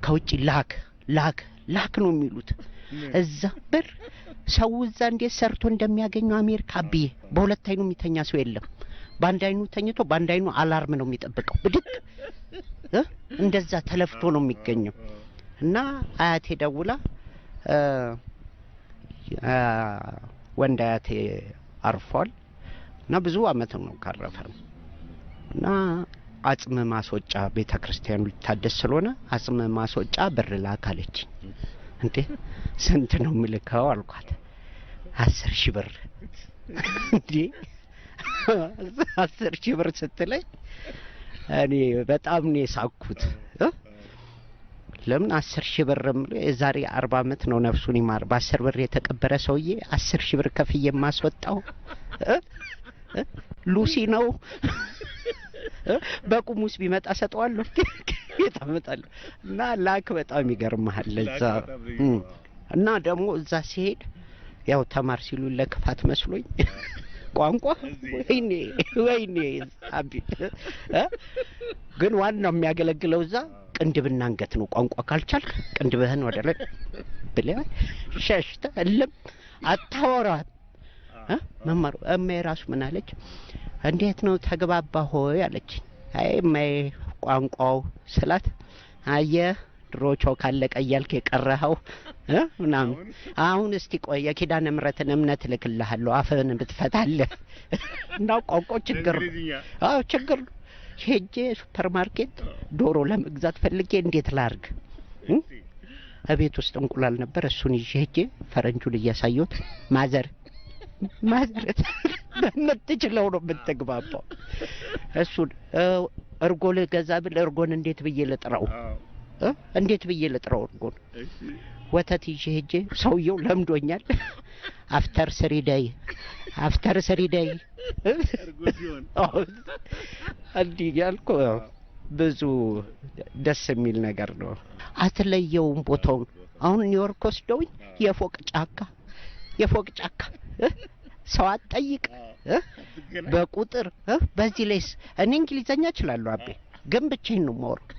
ከውጭ ላክ ላክ ላክ ነው የሚሉት። እዛ ብር ሰው እዛ እንዴት ሰርቶ እንደሚያገኘው አሜሪካ አብዬ፣ በሁለት አይኑ የሚተኛ ሰው የለም። በአንድ አይኑ ተኝቶ በአንድ አይኑ alarm ነው የሚጠብቀው። ብድግ እንደዛ ተለፍቶ ነው የሚገኘው። እና አያቴ ደውላ፣ ወንድ አያቴ አርፏል እና ብዙ አመት ነው ካረፈ፣ እና አጽም ማስወጫ ቤተ ክርስቲያኑ ሊታደስ ስለሆነ አጽም ማስወጫ ብር ላክ አለችኝ። እንዴ ስንት ነው የምልከው አልኳት። 10,000 ብር። እንዴ 10,000 ብር ስትለኝ እኔ በጣም ነው የሳኩት። ለምን 10,000 ብር? የዛሬ 40 አመት ነው፣ ነፍሱን ይማር። በ10 ብር የተቀበረ ሰውዬ 10,000 ብር ከፍዬ የማስወጣው ሉሲ ነው። በቁሙስ ቢመጣ ሰጠዋለሁ፣ የታመጣለሁ። እና luck በጣም ይገርምሃል እዛ። እና ደግሞ እዛ ሲሄድ ያው ተማር ሲሉ ለክፋት መስሎኝ ቋንቋ፣ ወይኔ ወይኔ አቢ፣ ግን ዋናው የሚያገለግለው እዛ ቅንድብና አንገት ነው። ቋንቋ ካልቻልክ ቅንድብህን ወደ ላይ ብለህ ሸሽተህ እልም፣ አታወራም። መማሩ እማዬ ራሱ ምን አለች? እንዴት ነው ተግባባ ሆይ አለች። አይ እማዬ ቋንቋው ስላት፣ አየህ ድሮ ቾክ ካለቀ እያልክ የቀረኸው ምናምን፣ አሁን እስቲ ቆይ የኪዳነ ምሕረትን እምነት እልክልሃለሁ አፍህን ብትፈታለህ። እና ቋንቋው ችግር ነው። አዎ ችግር ነው። ሄጄ ሱፐር ማርኬት ዶሮ ለመግዛት ፈልጌ እንዴት ላርግ? እቤት ውስጥ እንቁላል ነበር። እሱን ይዤ ሄጄ ፈረንጁን እያሳየሁት mother mother፣ በምትችለው ነው የምትግባባው። እሱን እርጎ ልገዛ ብል እርጎን እንዴት ብዬ ልጥራው? እንዴት ብዬ ልጥራው እርጎን? ወተት ይዤ ሄጄ ሰውየው ለምዶኛል። After 3 day, after 3 day እንዲህ ያልኩ ብዙ ደስ የሚል ነገር ነው። አትለየውም ቦታውን። አሁን ኒውዮርክ ወስደውኝ የፎቅ ጫካ የፎቅ ጫካ፣ ሰው አትጠይቅ በቁጥር። በዚህ ላይስ እኔ እንግሊዘኛ እችላለሁ አቤ፣ ግን ብቻዬን ነው የማወራው።